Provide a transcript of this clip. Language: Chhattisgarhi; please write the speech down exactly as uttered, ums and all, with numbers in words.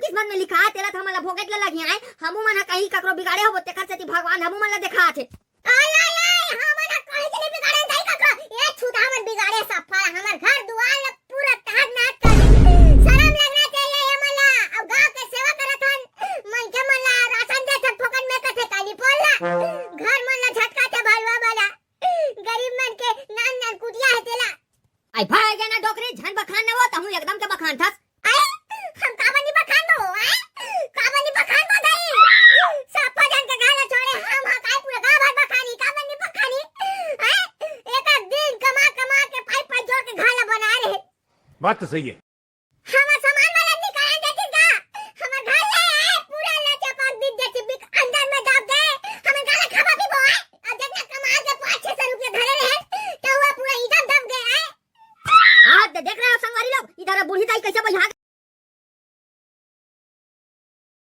किस्मत में लिखा हे, तेला त हमन ला भोगेच ला लगही। आय, हमू मन ह कहीं ककरो बिगाड़े होबो, तेकर सेती भगवान हमू मन ला देखात हे। आय, आय, आय, हमन ह कहीं के नहीं बिगाड़े, दाई ककरो। ए छूता मन बिगाड़े सब फड़ा, हमर घर दुआर ला पूरा तहस नहस कर दे। शरम लगना चाहिए ये मन ला। अब गांव के सेवा करत हन, मनखे मन ला राशन देत हन फोकट में, कथे काली पोल ला। घर मन ला झटका थे भलवा वाला। गरीब मन के नान नान कुटिया हे तेला। आय भाई गे ना डोकरी, झन बखान न वो, तहूं एकदम के बखान थस। आय, हम काबर नी बखान दो, आय? काबर नी बखान दो दाई? सफा जन के गाला छोड़े, हम हा काय पूरा गांव भर बखानी, काबर नी बखानी? आय, एक एक दिन कमा कमा के पाई पाई जोड़ के घर ला बना रहे। बात तो सही है।